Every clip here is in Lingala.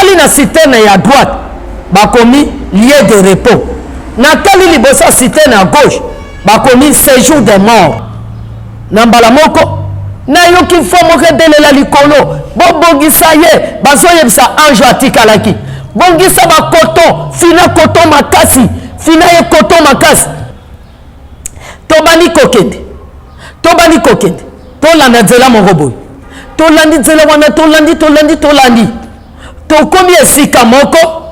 Natali na citerne ya droite, bakomi lieu de repos. Natali liboso ya citerne ya gauche, bakomi séjour de mort. Na mbala moko nayoki voix moko ebelela likolo, bobongisa ye. Bazoyebisa ange atikalaki, bongisa bakoton, fina koton makasi, fina ye koton makasi. Tobandi kokende, tobandi kokende, tolanda nzela moko boye, tolandi nzela wana, tolandi, tolandi, tolandi, tokomi esika moko,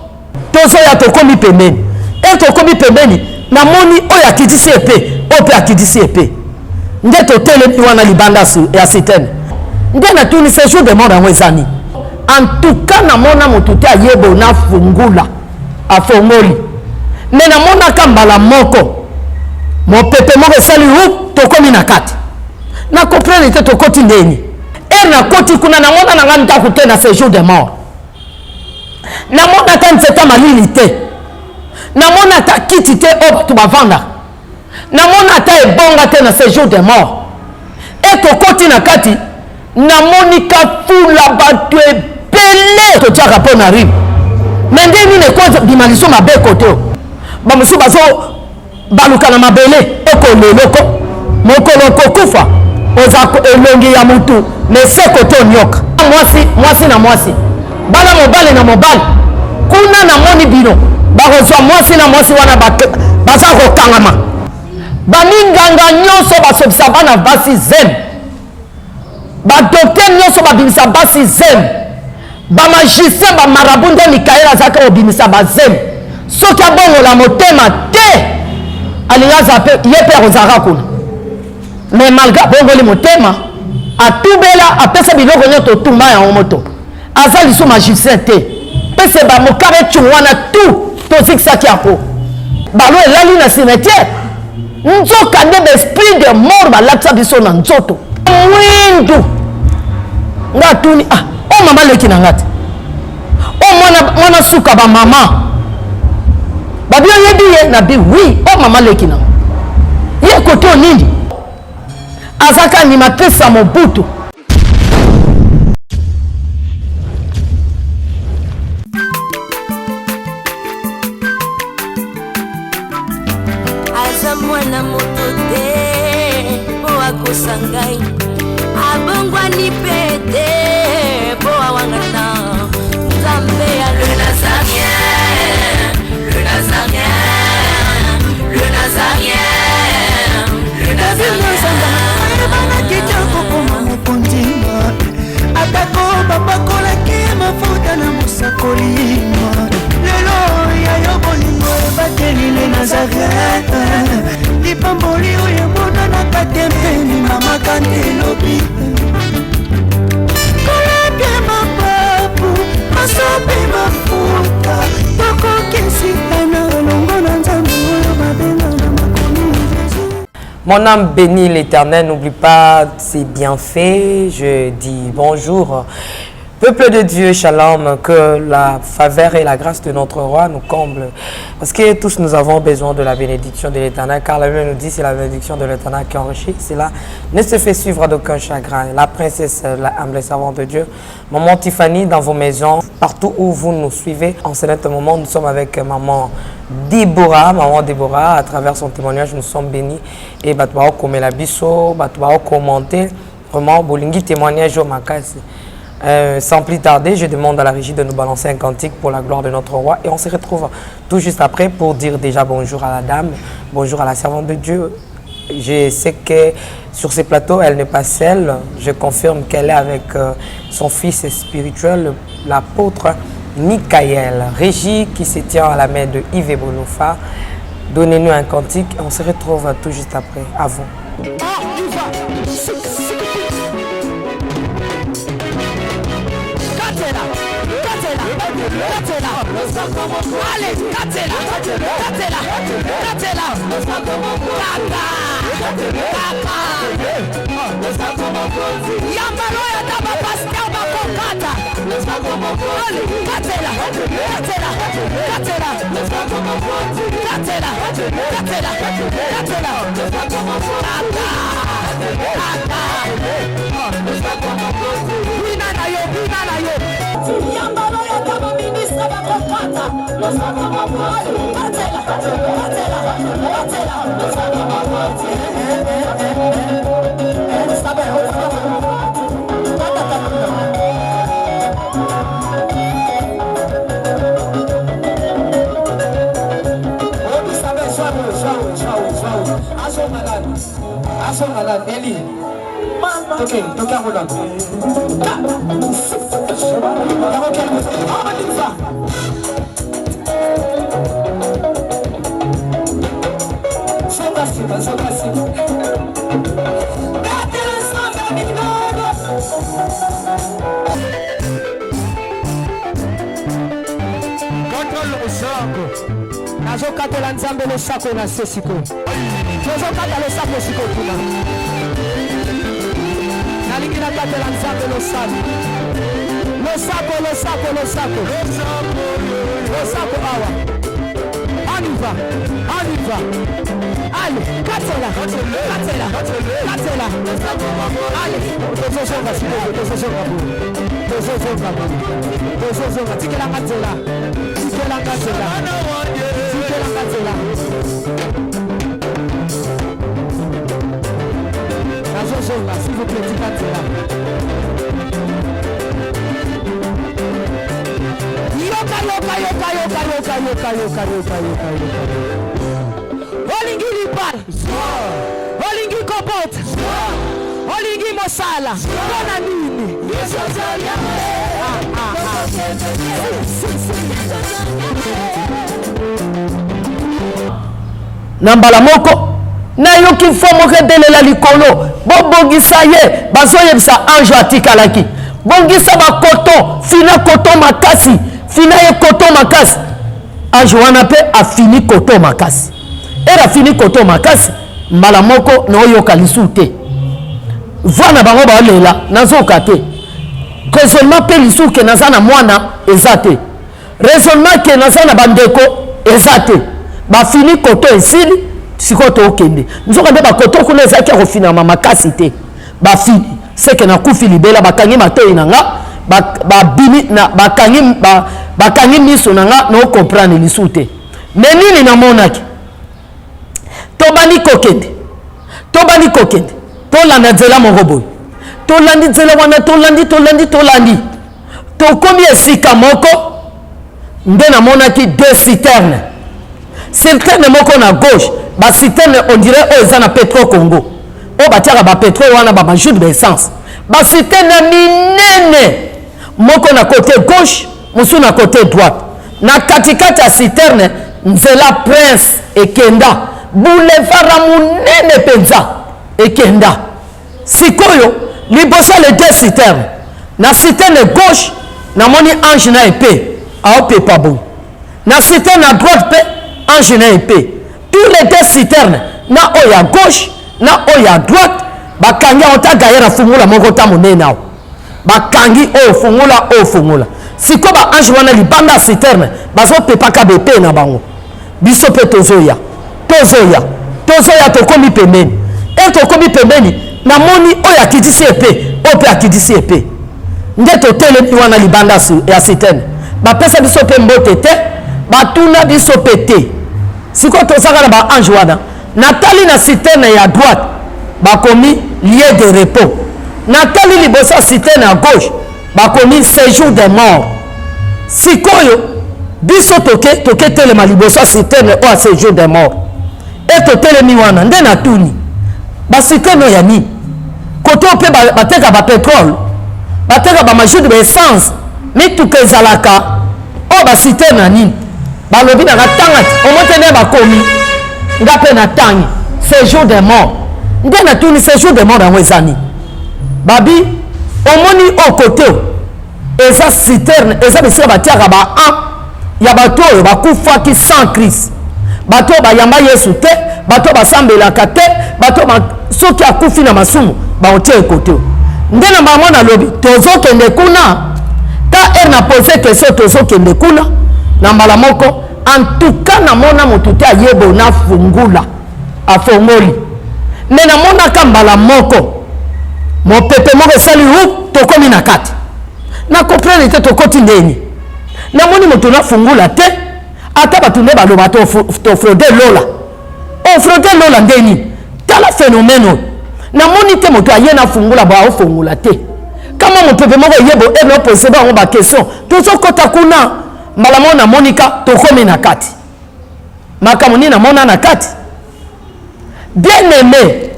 tozoya, tokomi pembeni. E tokomi pembeni, namoni oyo akitisi epe, oyo mpe akitisi epe, nde totelemi wana libanda ya citerne. Nde natuni, séjour de mort yango eza nini? En tout cas namona motu te ayebo nafungula, afongoli me namonaka mbala moko mopepe moko esali hu, tokomi na kati. Na comprendre te tokoti ndeni. Ere nakoti kuna, namona na nga ndako te na séjour de mort, namona ata nzete malili te, namona ata kiti te oyo bato bavandaka, namona ata ebonga te na séjour de mort. E tokoti na kati, namoni kafula bato ebele totiaka mpo na rime. Me nde nini ekobima liso mabe kote oyo bamosusu bazo baluka na mabele ekoleloko mokolo okokufa, oza elongi ya mutu mese kote onyoka mwasi, mwasi na mwasi, bana mobali na mobali. Kuna namoni bino bakozwa mwasi na mwasi wana baza kokangama. Baminganga nyonso basobisa bana basi zemi, badokter nyonso babimisa basi zemi, bamagicien, bamarabu. Nde Mikael azalaki kobimisa bazemi. Soki abongola motema te, alingi aza mpe ye mpe akozalaka kuna. Mais malgré abongoli motema, atubela, apesa biloko nyonso, totumba yango moto, aza lisusu magicien te. Pese bamokare ecungu wana tout tozikisaki yango, balo elali na cimetière. Nzoka nde baesprit de mort balatisa biso na nzoto mwindu. Nga atuni, ah, o mama leki na nga te, o mwana, mwana suka bamama babi oyebi ye? Na bi oui, o mama leki na nga. Ye kote onini azaka animatrice ya Mobutu. Aza mwana moto te mpo akosa ngai, abongwani mpe te mpo awangana Nzambe ya le Nazarien, le Nazarien, le Nazarien, le Nazarien. Ayebanaki te kokoma mokonzi, atako bapakolaki mafuta na mosakoli. Lelo ya yo bolingo ebateli le Nazaret, lipamboli oyo emonanaka te mpe limamaka nde elobi kolapia mapapu masope mafuta tokokesitana elongo na Nzambe oyo babenga na makomi Jésus. Mon âme bénit l'Éternel, n'oublie pas ses bienfaits. Je dis bonjour. Peuple de Dieu, shalom, que la faveur et la grâce de notre roi nous comblent. Parce que tous nous avons besoin de la bénédiction de l'Éternel, car la Bible nous dit: c'est la bénédiction de l'Éternel qui enrichit. Cela ne se fait suivre d'aucun chagrin. La princesse, la humble servante de Dieu, Maman Tiffany, dans vos maisons, partout où vous nous suivez, en ce moment, nous sommes avec Maman Déborah. Maman Déborah, à travers son témoignage, nous sommes bénis. Et bato bakomela biso, bato commenter, vraiment, bolingi témoignage oyo makasi. Sans plus tarder, je demande à la régie de nous balancer un cantique pour la gloire de notre roi. Et on se retrouve tout juste après pour dire déjà bonjour à la dame, bonjour à la servante de Dieu. Je sais que sur ces plateaux, elle n'est pas seule. Je confirme qu'elle est avec son fils spirituel, l'apôtre Michael. Régie qui se tient à la main de Yves Bolofa. Donnez-nous un cantique et on se retrouve tout juste après. À vous. Katela, katela, katela. Allez, katela, katela, katela. Kaka, kaka. Yambalo ya taba pasteur bakokata. Allez, katela, katela, katela. Katela, katela, katela. Kaka, kaka. Bina na yo, bina na yo. Yambalo ya taba. Nazokatela Nzambe losako na se sikoyo. Tozokata losako sikoyo kuna. Nalingi nakatela Nzambe losako. Losako, losako, losako. Losako awa. On y va, on y va. Allez, katela, katela, katela. Allez, tozozonga sikoyo, tozozonga boye. Tozozonga boye. Tozozonga, tikelanga nzela. Tikelanga nzela. Tikelanga nzela. Nazozonga, s'il vous plaît, tika nzela. Yoka, yoka, yoka, yoka, yoka, yoka, yoka, yoka, yoka, yoka. Olingi libala, olingi kobota, olingi mosala, mpo na nini? Ah, ah, ah. Si, si, si. Na mbala moko nayoki fo moko ebelela likolo, bobongisa ye. Bazoyebisa ange atikalaki, bongisa bakoton, fina koton makasi, fina ye koton makasi. Ange wana mpe afini koton makasi, ere afini koton makasi, mbala moko naoyoka lisusu te voi na bango baolela, nazoka te raisonnement mpe lisusu ke naza na mwana eza te, raisonnement ke naza na bandeko eza te. Bafini koto esili, sikoyo tokende. Nzoka nde bakoto kuna ezalaki ya kofinama makasi te, bafini seke nakufi libela. Bakangi matoi na nga, babimi na bakangi, bakangi miso na nga, no comprendre lisusu te. Me nini namonaki? Tobandi kokende, tobandi kokende, tolanda nzela moko boye, tolandi nzela wana, tolandi, tolandi, tolandi, tokomi esika moko nde namonaki deux citernes. Citerne moko na gauche, ba citerne on dirait oyo eza na Petro Congo, oyo batiaka ba petrole wana, ba majoute ba essence, ba citerne ya minene, moko na côté gauche, mosusu na côté droite. Na katikati ya citerne nzela Prince ekenda, boulevard ya monene mpenza ekenda. Sikoyo liboso ya les deux citernes, na citerne gauche namoni ange na epee aopepa boye, na citerne à droite mpe ange na epee. Tous les deux citernes, na oyo ya gauche na oyo ya droite, bakangi yango. Ta gayer afungola moko ta monene awa, bakangi oyo fungola, oyo fungola. Sikoyo ba ange wana libanda ya citerne bazopepaka bepe na bango. Biso mpe tozoya, tozoya, tozoya, tokomi pembeni. E tokomi pembeni, namoni oyo akitisi epe, oyo mpe akitisi epe. Nde totelemi wana libanda ya citerne, bapesa biso mpe mbote te, batuna biso mpe te. Sikoyo tozaka na baange wana. Natali na citerne ya droite, bakomi lieu de repos. Natali liboso ya citerne ya gauche, bakomi séjour de mort. Sikoyo biso toke toke telema liboso ya citerne oyo ya séjour de mort. E totelemi wana nde natuni, baciterne oyo ya nini? Kote oyo mpe bateka bapetrole, bateka bamajude, baessence, mituka ezalaka oyo, baciterne ya nini? Balobi na nga tanga ti omote nde bakomi. Nga mpe natangi séjour de mort. Nde natuni, séjour de mort yango eza nini? Babi, omoni oyo kote oyo eza citerne, eza bisika batiaka ba an ya bato oyo bakufaki sans Christ, bato oyo bayamba Yesu te, bato oyo basambelaka te, bato oyo soki akufi na masumu baotie ekote oyo. Nde na bango nalobi tozokende kuna. Ka ere na pose question, tozokende kuna na mbala moko. En tout cas namona motu te ayebo nafungula afongoli, me namonaka mbala moko mopepe moko esali hu, tokomi na kati. Na comprendre te tokoti ndeni, namoni moto nafungula te. Ata bato nde baloba tofraude lola, ofraude lola nde nini? Tala phénomène oyo namoni te, moto aye na fungola bo aofongola te, kama mopepe moko eye bo ene opose bango baquestion, tozokɔta kuna mbala moko namoni ka tokomi na kati. Makambo nini namona na kati? Bien aimé,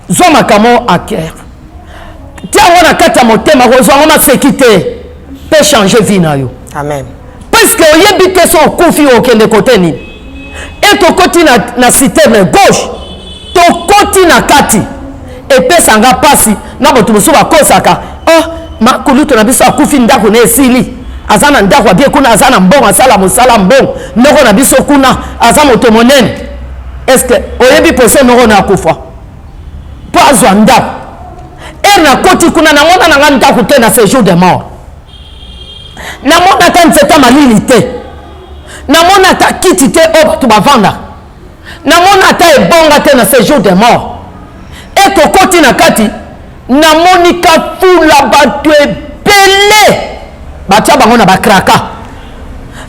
zwa makambo à cœur, tia yango na kati ya motema, kozwa yango maseki te mpe change vie na yo. Amen. Puisque oyebi te so okufi okende kote nini. E tokoti na citerne gauche, tokoti na kati, epesanga mpasi na bato mosusu bakosaka: oh, makulutu na biso akufi, ndako na esili, aza na ndako abie kuna, aza na mbongo, asala mosala mbongo, noko na biso kuna aza moto monene. Est-ce oyebi poso noko na akufa mpo azwa ndako? Ere nakoti kuna, namona nanga ndako te na séjour de mort, namona ata nzete malili te, namona ata kiti te oyo bato bavandaka, namona ata ebonga te na séjour de mort. E tokoti na kati, namoni kafula bato ebele batia bango na bakraka,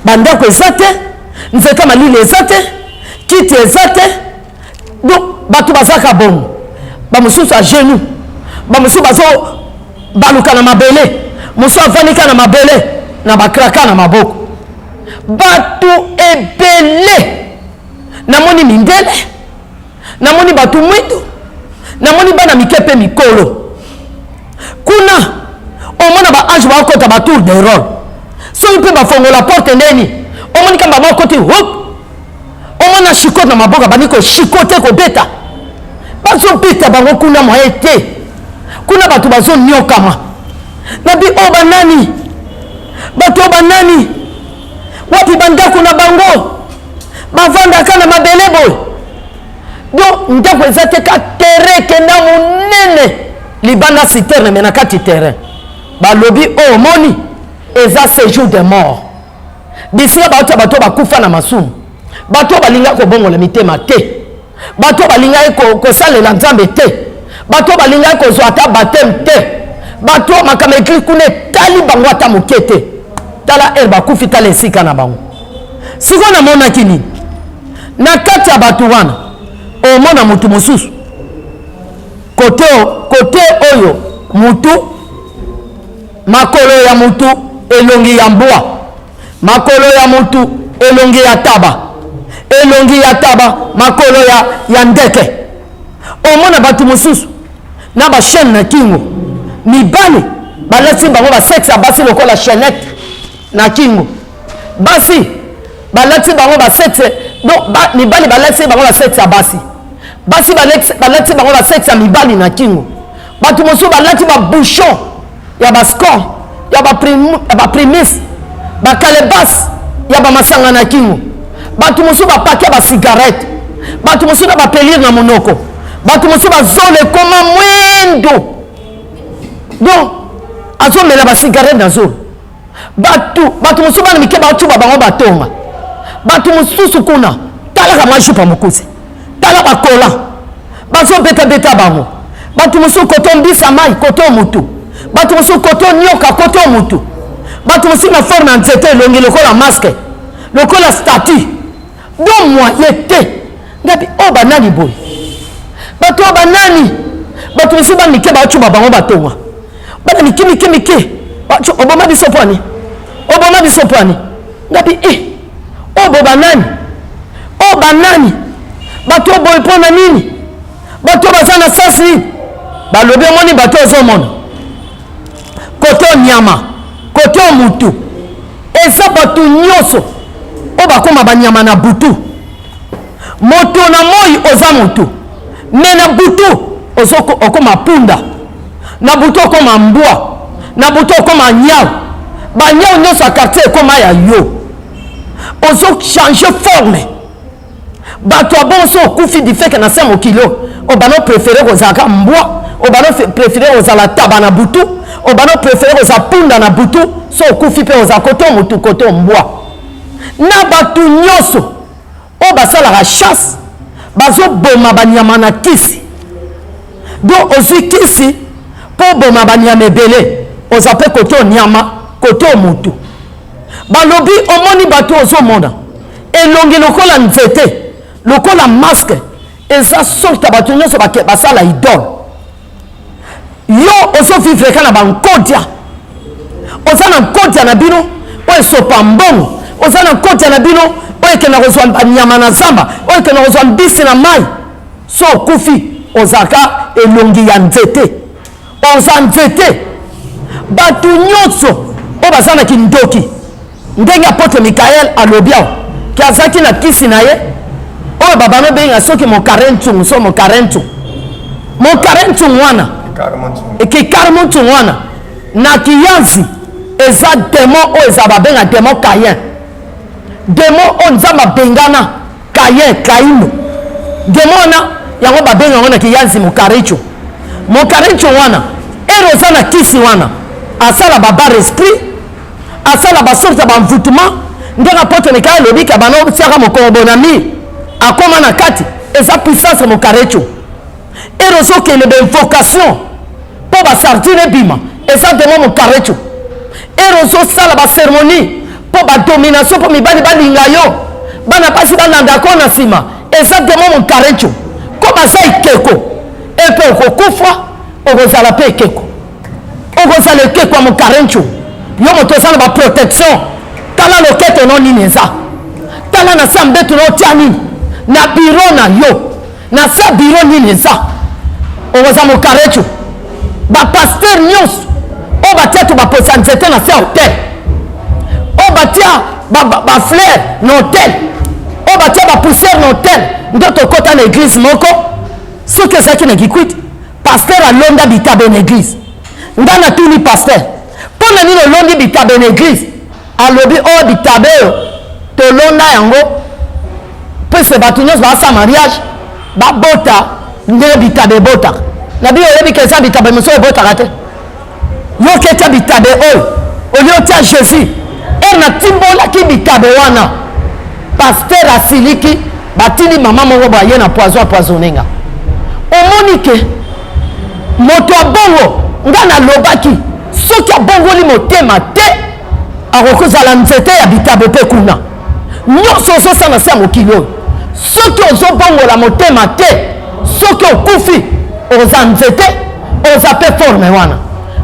bandako eza te, nzete malili eza te, kiti eza te. Donc bato bazaka bongo, bamosusu a genou, bamosusu bazo baluka na mabele, mosusu avandika na mabele na bakraka na maboko. Bato ebele namoni, mindele namoni, bato mwindo namoni, bana mike mpe mikolo. Kuna omona baange bakota batour de rôle, soki mpe bafongola porte ndeni, omoni kamba bakoti hop, omona chicote na maboko, bandi kochicote, kobeta, bazobeta bango kuna moye te. Kuna bato bazoniokama na bi oyo banani, bato oyo banani, wapi bandako na bango bavandaka na mabele boye? Donc ndako eza te, ka terrain ekenda monene libanda citerne, me na kati terrain. Balobi oyo omoni eza séjour de mort, bisika bauta bato bakufa na masumu, bato oyo balingaki kobongola mitema te, bato oyo balingaki kosalela Nzambe te, bato oyo balingaki kozwa ata bateme te, bato oyo makambo eglise kuna etali bango ata moke te. Tala ere bakufi, tala esika na bango. Sikoyo namonaki nini na kati ya bato wana? Omona motu mosusu kote kote oyo mutu, makolo ya mutu, elongi ya mbwa, makolo ya mutu, elongi ya taba, elongi ya taba, makolo ya ndeke. Omona bato mosusu na bachaine na kingo, mibali balati bango basexe ya basi lokola chainette na kingo, basi balati bango basexe, donc mibali balati bango basexe ya basi, basi balati bango basexe ya mibali na kingo. Bato mosusu balati babouchon ya bascor, ya baprimis, bakalebas ya bamasanga na kingo. Bato mosusu bapake ya basigarete, bato mosusu na bapelire na monoko, bato mosusu bazolo ekoma mwindo, donc azomela basigarete na zolo. Bato mosusu, bana mike bacuba bango batonga. Bato mosusu kuna, talaka mwa jupa mokuse, tala bakola bazobetabeta bango. Bato mosusu koto mbisa mai, koto motu, bato mosusu koto nyoka, koto motu, bato mosusu na forme ya nzete, elongi lokola maske, lokola statue. Do moye te, ngabi oyo banani boye, bato oyo banani? Bato mosusu bamike bacuba bango batonga, bana mike mike mike: "Oboma biso pwani, oboma biso pwani." Ngabi e oyo bo banani, oyo banani, bato oyo boye mpo na nini? Bato oyo baza na sasi nini? Balobi: omoni bato ozomona kote oyo nyama, kote oyo mutu, eza bato nyonso oyo bakóma banyama na butu. Moto na moi oza motu, me na butu okóma punda, na butu okóma mbwa, na butu okóma nyau. Banyau nyonso ya quartier ekóma ya yo, ozochange forme. Bato ya bongo, so okufi difeke na se mokili oyo, obanda opréféré kozalaka mbwa, obanda préféré kozala taba na butu, obanda opréféré kozala punda na butu. So okufi mpe, ozala kote motu, kote mbwa. Na bato nyonso oyo basalaka chasse, bazoboma banyama na kisi. Donc ozwi kisi mpo oboma banyama ebele, oza mpe kote onyama, kote omotu. Balobi: omoni bato ozomona, Elongi lokola nzete, lokola masque, eza sorte ya bato nyonso basala idole. Yo ozo vivre kaka na bankodia, oza na nkodia na bino oyo esopa mbongo, oza na nkodia na bino oyo ekenda kozwa banyama na zamba, oyo ekenda kozwa mbisi na mai. So okufi ozalaka elongi ya nzete, oza nzete. Bato nyonso oyo baza na kindoki, ndenge apotre Mikael alobi awa ke azalaki na kisi na ye oyo babano benga soki mokare ntungu, so mokare ntungu, mokare ntungu wana, kikarmo ntungu wana na kiyanzi eza demon oyo eza babenga demon Caïn, demon oyo Nzambe abengana Caïn, Kaino. Demon wana yango babenga yango na kiyanzi mokaricho. Mokaricho wana ere oza na kisi wana asala babar esprit, asala basorte ya banvoutement, ndenge apotre Mikael alobi ke bana otiaka mokongo bonami akoma na kati, eza puissance mokarecho. Ere ozokende ba invocation mpo basardine ebima, eza demo mokarecho. Ere ozosala baceremonie mpo badomination, mpo mibali balinga yo, bana basi balanda ko na nsima, eza demo mokarecho. Ko baza ekeko, epe okokufa, okozala mpe ekeko, okozala ekeko ya mokarencho. Yo moto oza na baprotection, tala loketo no nini eza, tala na se ya mbeto na otia nini na biro na yo, na se ya biro nini eza, okoza mokarecho. Bapaster nyonso oyo batia to baposa nzete na se ya hotel, oyo batia bafleur na hotel, oyo batia bapoussière na hotel, nde tokɔta na eglise moko soki ezalaki na Kikwit, pasteur alonda bitabe na eglise. Nga natuni pasteur, mpo na nini olondi bitabe na eglise? Alobi oyo bitabe oyo tolonda yango puisque bato nyonso basala mariage babota ndenge bitabe ebotaka. Na biyo oyebi ke eza bitabe mosusu ebotaka te. Yo oketia bitabe oyo olie otia Jésus. Ere natimbolaki bitabe wana, pasteur asiliki, batindi mama moko boye aye na poison, apoisonne nga. Omoni ke moto abongo, nga nalobaki soki abongoli motema te akokozala nzete ya bitabe mpe kuna nyonso ozosala se ya mokili oyo. Soki ozobongola motema te, soki okufi oza nzete, oza mpe forme wana.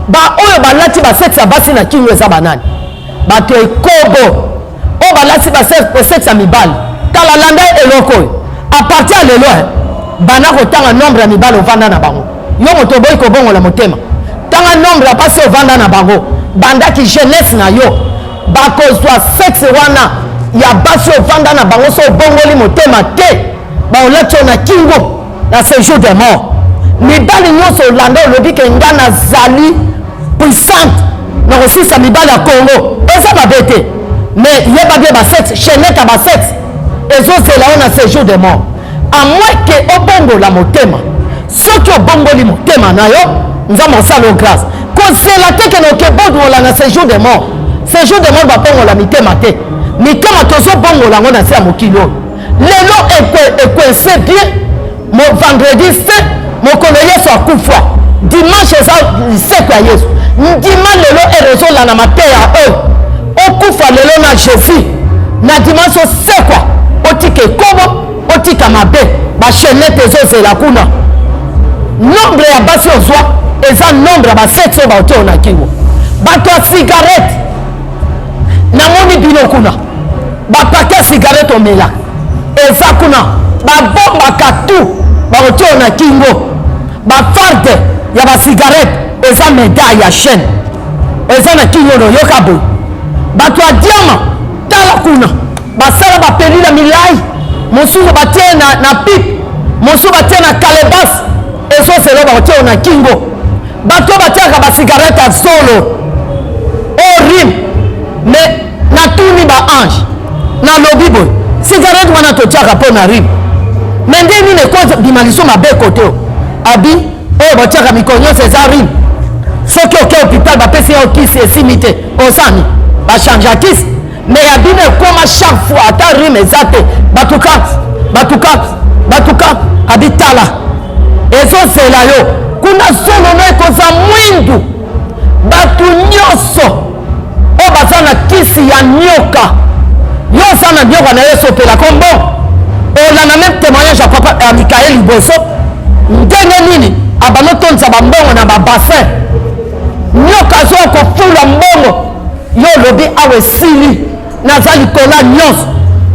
Baoyo balati basexe ya basi na kingo eza banani? Bato ya ekobo oyo balati basexe ya mibali. Tala, landa eloko oyo a partir ya lelo, banda kotanga nombre ya mibali ovanda na bango. Yo moto oboyi kobongola motema, tanga nombre ya basi ovanda na bango bandaki jeunesse na yo. Bakozwa sexe wana ya basi ovanda na bango, so obongoli motema te, baolati yo na kingo na séjour de mort. Mibali nyonso olanda olobi ke nga nazali puissante na kosisa mibali ya Congo, eza mabe te, mais yeba bien basexe, chaînette ya basexe ezozela yo na séjour de mort, à moins ke obongola motema. Soki obongoli motema na yo, Nzambe osala yo grâce. Kozela te ke noke bongola na séjour de mort. Séjour de mort babongola mitema te, mitema tozobongola yango na se ya mokili oyo. Lelo ekwense bien mo vendredi saint, mokolo Yesu akufa, dimanche eza liseko ya Yesu. Ndima lelo ere ozolanda mateya oyo, okufa lelo na Jésus, na dimanche osekwa, otika ekobo, otika mabe, bachenete ezozela kuna. Nombre ya basi ozwa eza nombre ya basexe oyo baotia na kingo. Bato ya cigarette namoni bino kuna, bapake ya cigarette omelaka eza kuna, babombaka tu bakotia na kingo. Bafarde ya basigarete eza medaille ya chaîne eza na kingo no, yoka boye. Bato ya diama tala kuna, basala bapelila milai, mosusu batie na pipe, mosusu batie na kalebase, ezozela bakotia na kingo. Bato oyo batiaka basigarete ya solo oyo rime, mais natuni baange, nalobi boye, sigarete wana totiaka mpo na rime, mais nde nini ekobima liso mabe kote oyo? Abi oyo batiaka mikolo nyonso eza rime. Soki oke hôpital bapesi yo kisi esimi te, osani bachange kisi, mais ya bino ekoma chaque fois ata rime eza te. Batuka batuka batuka, abi tala ezozela yo kuna, zolo no ekoza mwindu. Bato nyonso oyo baza na kisi ya nyoka, yo oza na nioka na ye esopelaka mbongo. Olanda meme témoignage ya papa ya Mikael liboso ndenge nini abanda otondisa bambongo na babassin, nioka azoya kofula mbongo. Yo olobi awa esili, naza likolo ya nyonso.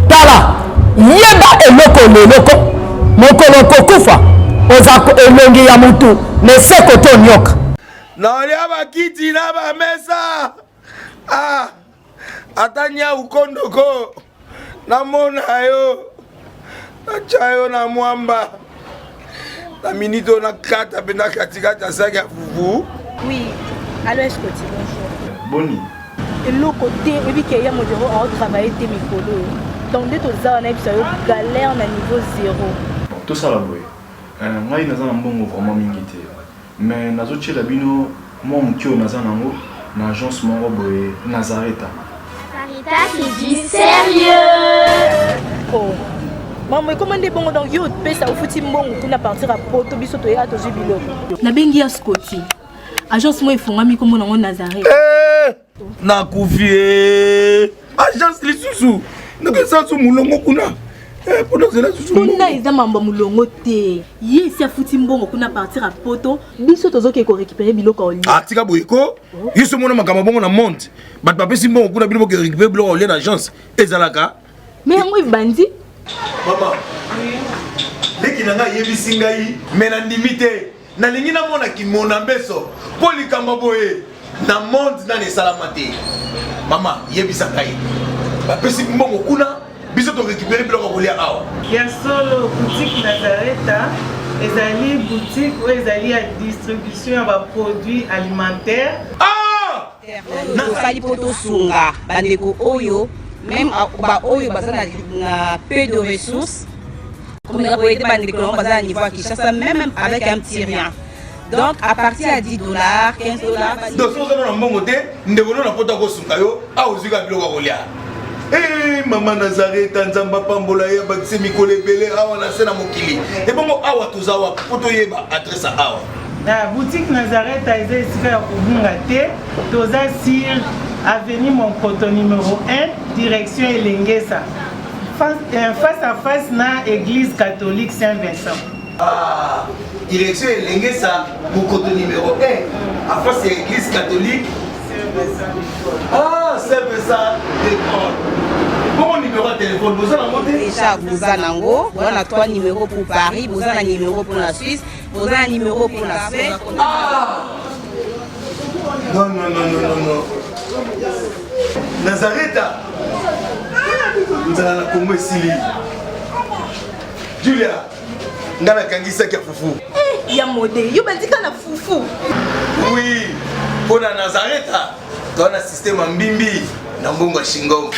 Tala, yeba eloko leloko mokolo okokufa oza elongi ya mutu meseko to nioka. Nalia bakiti na bamesa ah, ata nyau kondoko namona yo natya yo na mwamba na minute oyo nakata mpe na katikati ya saki ya fufu. Oui, allo Escoti, bonjour. Boni? Eloko te, oyebi ke ya modero ao travailler te mikolo oyo. Donc nde toza wana yebisa yo galère na niveau zéro. Bon, tosala boye. Euh, ngai naza na mbongo vraiment mingi te. Mais nazo tiela bino mwa moke oyo naza nango na agence moko boye Nazareta. Sarita c'est du sérieux. Oh. Maman, ekoma nde bongo donc yo opesa ofuti mbongo kuna partir ya poto biso toyaka tozwi biloko. Nabengi ya Scotty. Agence moko efongwami kombo nango Nazareth. Eh, nakufi eh. Agence lisusu ndenge esansu mulongo kuna eh, mpo nazela susu kuna eza mambo ya mulongo te. Ye esi afuti mbongo kuna partir ya poto biso tozokende korécupere biloko ya olia. Ah, tika boye ko yo so omona makambo bongo na monde bato bapesi mbongo kuna bino boke récupere biloko ya olia na agence ezalaka me yango ebandi. Mama leki na ngai ayebisi ngai me nandimi te, nalingi namona kimona mbeso mpo likambo boye na monde nani esalama te. Mama yebisa ngai, bapesi mbongo kuna biso torécupere biloko ya kolia awa. Ya solo, boutique Nazareta ezali boutique oyo ezali ya distribution ya baproduits alimentaires. Ah! Tosali mpo tosunga bandeko oyo meme baoyo baza na peu de ressources, komeka koyede bandeko yango baza na niveau ya Kinshasa même avec un petit rien. Donc à partir ya 10 $, 15 $. Donc soki oza na mbongo te, ndeko no na poto akosunga yo awa ozwi kaka biloko ya kolia. Eh, mama Nazareta, Nzambe apambola ye, abakise mikolo ebele awa na se na mokili. Ebongo awa toza wapi mpo toyeba adresse ya awa? Na boutique Nazareta eza esika ya kobunga te, toza sur avenue Monkoto numéro 1, direction Elengesa, face à face na église catholique Saint-Vincent. Ah, direction Elengesa, Mokoto numéro 1, en face ya église catholique Ah, Saint-Vincent de Paul. Bongo numéro ya téléphone boza nango te? Déjà boza nango, boza na 3 numéros pour Paris, boza na numéro pour la Suisse, boza na numéro pour la Suède. Ah! Non, non, non, non, non, non. Nazareta. Nzala na Congo esili. Julia, nga nakangisaki ya fufu. Eh, ya mode, yo bandika na fufu. Oui, mpo na Nazareta toza na système ya mbimbi na mbongo ya shingom.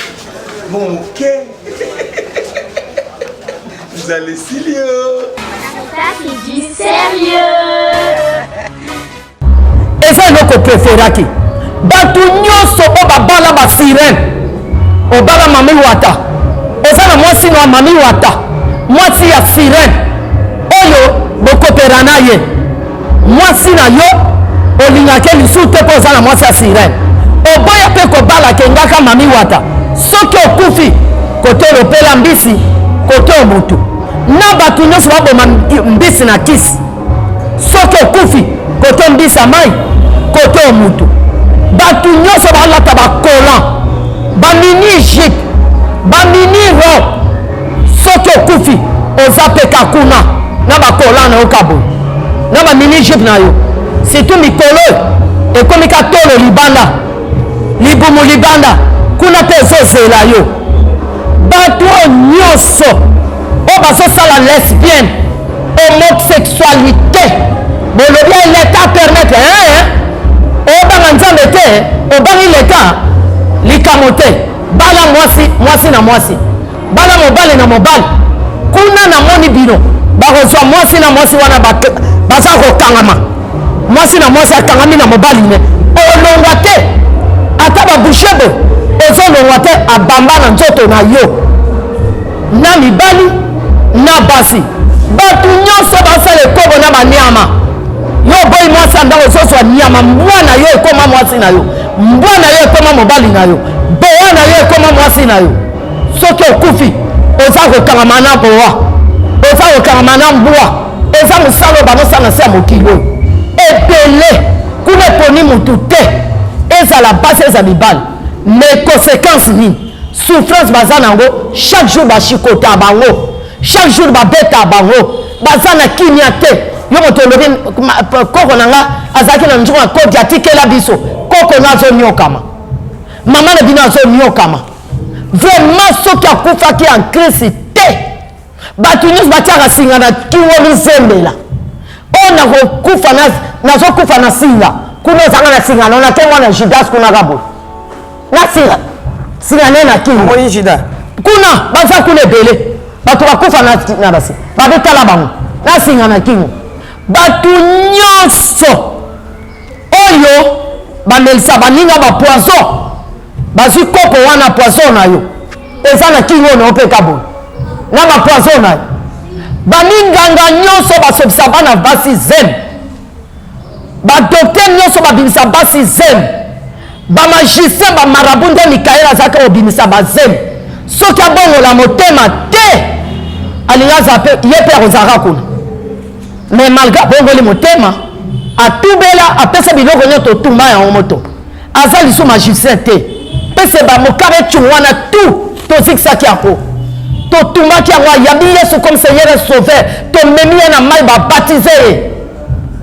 Mbongo moke. Nzala esili yo. Ça c'est du sérieux. Eza eloko preferaki bato nyonso oyo babala basirene. Obala mami wata, oza na mwasi na mami wata, mwasi ya sirene oyo bokopera na ye, mwasi na yo olingaki lisusu te mpo oza na mwasi ya sirene. Oboya mpe kobala kengaka mami wata. Soki okufi kote olopela mbisi kote omutu na bato nyonso baboma mbisi na kisi. Soki okufi kote mbisi ya mai kote omutu, bato nyonso balata bacolan, bamini jupe, bamini robe. Soki okufi oza mpe kakuna na bacolan na yo kaboye na bamini jupe na yo. Surtout mikolo oyo ekomi ka tolo libanda, libumu libanda, kuna mpe ezozela yo. Bato oyo nyonso oyo bazosala lesbienne, homosexualité, bolobi ya leta permettre, hein? Obanga Nzambe te, obangi leta likambo te. Bala mwasi mwasi na mwasi, bala mobali na mobali. Kuna namoni bino bakozwa mwasi na mwasi wana baza kokangama, mwasi na mwasi akangami na mobali ne olongwa te, ata babushe boye ozolongwa te, abamba na nzoto na yo na mibali na basi. Bato nyonso basala ekobo na banyama. Yo oboyi mwasi ya ndako, ozozwa nyama. Mbwa na yo ekoma mwasi na yo, mbwa na yo ekoma mobali na yo, boa na yo ekoma mwasi na yo. Soki okufi, oza kokangama na boa, oza kokangama na mbwa. Eza mosala oyo bazosala na se ya mokili oyo ebele kuna, eponi motu te, ezala basi eza mibali. Mais conséquence nini? Souffrance baza nango chaque jour, bashikota bango chaque jour, babeta bango, baza na kimia te. Yo moto olobi koko na nga azalaki na nzungu ya kodi, atikela biso koko na azoniokama, mama na bino azoniokama. Vraiment, soki akufaki en Christ te, bato nyonso batiaka singa na kingo, mizembela oyo nakokufa, nazokufa na singa kuna, ozanga na singa na nake mwana Judas kuna ka boye na singa singa ne na kingo kuna, baza kuna ebele, bato bakufa na basi babetala bango na singa na kingo. Bato nyonso oyo bamelisa baninga bapoison, bazwi kopo wana, poison na yo eza na kingo na yo mpe kaboye na bapoison na yo. Baminganga nyonso basopisa bana basi zemi, badokter nyonso babimisa basi zemi, bamagicien, bamarabu, nde Mikael azalaki kobimisa bazemi. Soki abongola motema te, alingi aza mpe ye mpe akozalaka kuna. Mais malgré abongoli motema, atubela, apesa biloko nyonso, totumba yango moto, aza lisusu magicien te. Pese bamokabe ecungu wana tout tozikisaki yango, totumbaki yango, ayambi Yesu comme Seigneur et Sauveur, tomemi ye na mai, babatize ye.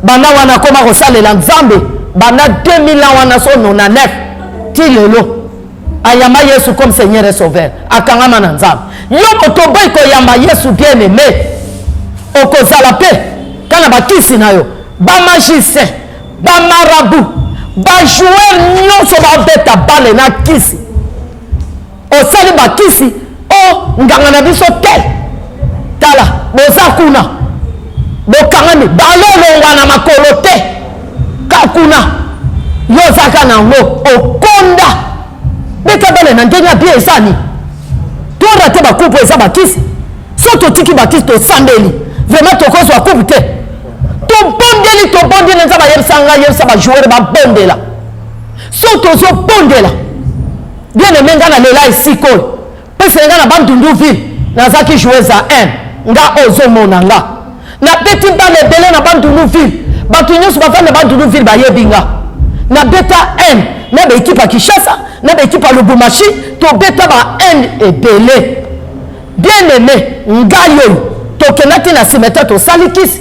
Banda wana akoma kosalela Nzambe banda 2000 ans wana, so 99 ti lelo. Ayamba Yesu comme Seigneur et Sauveur, akangama na Nzambe. Yo moto oboyi koyamba Yesu, bien aimé, okozala mpe kaka na bakisi na yo. Bamagicien, bamarabu, bajoueur nyonso babeta bale na kisi, osali bakisi o nganga na biso te. Tala, boza kuna bokangami, balolongwa na makolo te, ka kuna yo ozaka na yango, okonda. Beta bale na ndenge ya bien, eza nini? Torate bakupe, eza bakisi. So totiki bakisi, tosambeli, vraiment tokozwa coupe te. Tobondeli, tobondeli, Nzambe ayebisa ngai, yebisa bajoueur babondela. So tozobondela, bien aimé, ngai nalela esika oyo pese ngai na Bandundu ville, nazalaki joueuse ya 1. Nga ozomona nga nabeti bana ebele na Bandundu ville, bato nyonso bavandi na Bandundu ville bayebi nga. Nabeta 1 na baekipe ya Kinshasa, na baekipe ya Lubumbashi, tobeta ba 1 ebele. Bien aimé, ngai oyo tokendaki na cimetière, tosali kisi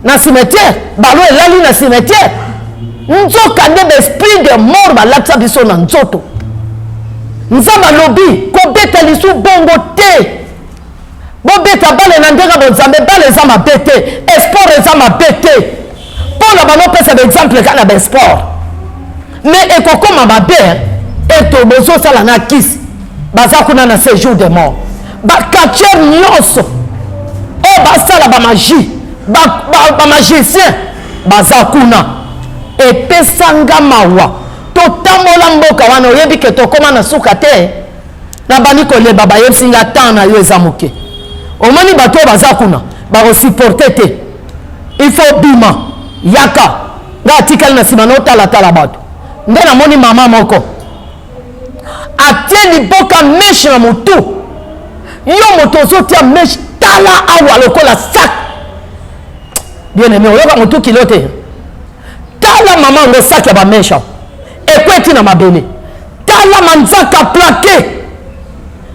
na cimetière, balo elali na cimetière, nzoka nde baesprit de mort balatisa biso na nzoto. Nzambe alobi kobeta lisu bongo te, bobeta bale na ndenge bonzambe. Bale eza mabe te, esport eza mabe te. Mpo na banopesa baexemple kaka na baesport, mais ekokoma mabe eto bozosala na kisi, baza kuna na séjour de mort. Bacatcher nyonso oyo basala bamagie, bamagicien, baza kuna. Epesanga mawa. Totambola mboka wana, oyebi ke tokóma na suka te, nabandi koleba, bayebisi nga temps na yo eza moke. Omoni bato oyo baza kuna bakosupporte te, il faut bima, yaka. Nga atikali na nsima, naotalatala bato, nde namoni mama moko atie liboka meshe na motu. Yo moto ozotia meshe, tala awa lokola sac. Bien aimé, oyoka motu kilo te. Tala mama yango, sac ya bameshe ekweti na mabele. Tala manzaka plaqué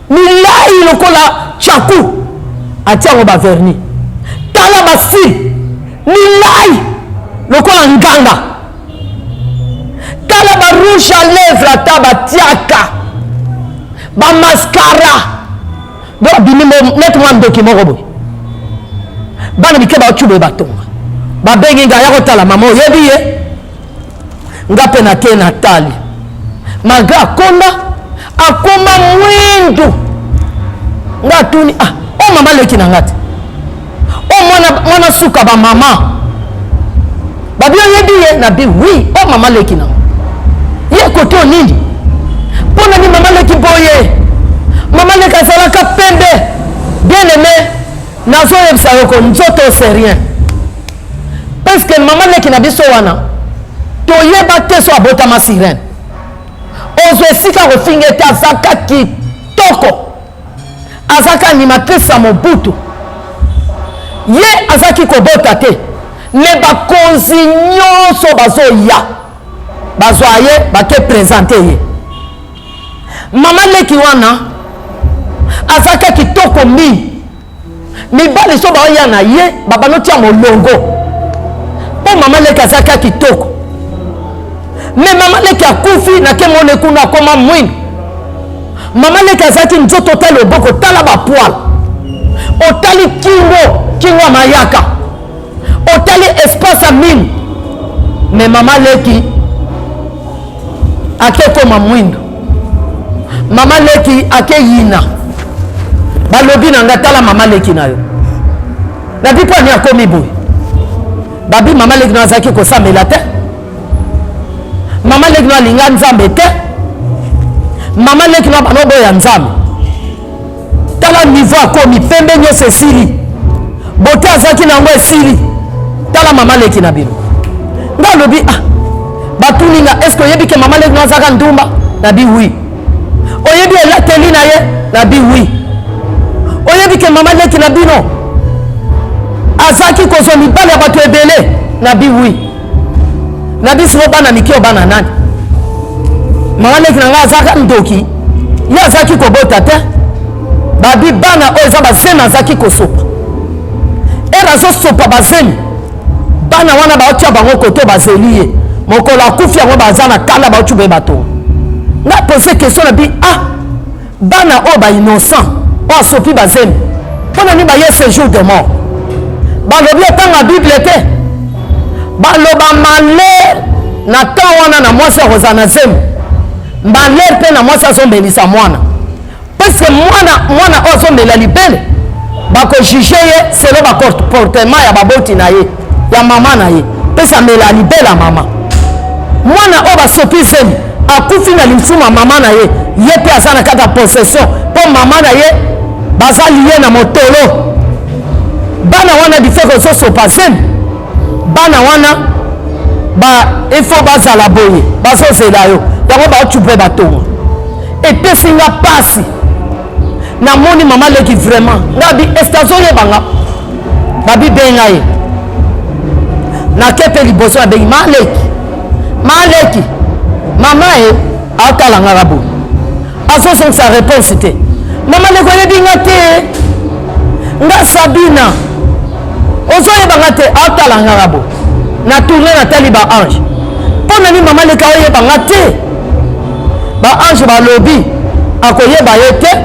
milai lokola chaku, atia yango baverni. Tala basile milai lokola nganga. Tala barouge à lèvre, ata batiaka bamascara. Donc abimi neti mwa ndoki moko boye. Bana mike baocuba ye, batonga, babengi ngai ya kotala mama. Oyebi ye, nga mpe nake, natali, malgré akonda, akoma mwindu. Nga atuni: "Ah, o mama leki na nga te, o mwana, mwana suka bamama babi, oyebi ye?" Nabi: "Oui, o mama leki na nga." Ye kote o nini? Mpo na nini mama leki boye? Mama leki azalaka pembe. Bien aimé, nazoyebisa yo ko nzoto c'est rien, parce que mama leki na biso wana toyeba te so abotama sirène. Ozwa esika kofinga ete azalaka kitoko. Azalaki animatrice ya Mobutu. Ye azalaki kobota te. Me bakonzi nyonso bazoya bazwa ye bake presente ye. Mama leki wana azalaki kitoko mingi. Mibali so baoya na ye babanda otia molongo mpo mama leki azalaki kitoko. Me mama leki akufi na kemone kuna akoma mwindu. Mama leki azalaki nzoto ota loboko tala bapoile otali kingo kingo ya mayaka otali espace ya minu. Me mama leki ake koma mwindu. Mama leki ake yina. Balobi na nga tala mama leki na yo. Nabi mpo ani akomi boye. Babi mama leki na azalaki kosambela te. Mama leki na alinga Nzambe te. Mama leki na banoboya Nzambe. Tala niveau akomi pembe nyonso esili. Bote azalaki na yango esili. Tala mama leki na bino. Nga alobi ah batuni nga est-ce que oyebi ke mama leki na azalaka ndumba? Nabi oui. Oyebi elateli na ye? Nabi oui. Oyebi ke mama leki na bino azalaki kozwa mibali ya bato ebele? Nabi oui. Na biso bana mike bana nani? Mama leki na ngai azalaka ndoki, ye azalaki kobota te. Babi bana oyo eza bazemi azalaki kosopa. Ere azosopa bazemi, bana wana baotia bango koto bazeli ye. Mokolo akufi yango baza na kanda baocuba ye batonga. Nga pose question na bi ah bana oyo ba innocent oyo asopi bazemi mpo na nini baye séjour de mort? Balobi otanga Bible te. Baloba malheur na temps wana na mwasi akozala na zemi, malheur mpe na mwasi azomelisa mwana, puisque mwana mwana oyo azomela libele bakojuge ye selo bacomportement ya baboti na ye ya mama na ye, pesa amela libele ya mama. Mwana oyo basopi zemi akufi na limfuma mama na ye, ye mpe aza na kati ya possession mpo mama na ye baza liye na motolo. Bana wana difeke ozosopa zemi, bana wana ba ifo bazala boye bazozela yo yango baocupe batonga. Epesi nga pasi namoni mama leki vraiment nga bi este azoyeba nga babi benga ye nake mpe liboso abengi ma leki ma leki mama ye aotala ngaka boye azozongisa réponse te. Mama leki oyebi nga te nga Sabina ozoyeba nga te aotala ngaka boye na tourne natali ba ange mpo na nini mama leki aoyeba nga te? Ba ange balobi akoyeba ye te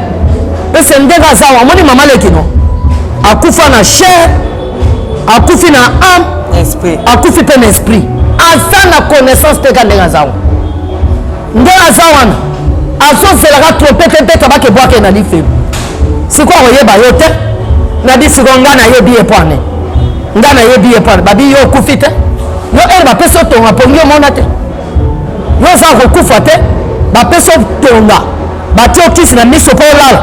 pese ndenge aza awa. Amoni mama leki no akufa na chair, akufi na âme, akufi mpe na esprit, aza na connaissance te ka ndenge aza wana. Nde aza wana azozelaka trompete ebeta bakebwake na lifelo. Sikoyo akoyeba yo te. Nabi sikoyo nga nayebi ye pwane, nga nayebi ye pwane. Babi yo okufi te, yo ere bapesi otonga pongi omona te, yo oza kokufa te, bapesi otonga batie okisi na miso mpo olala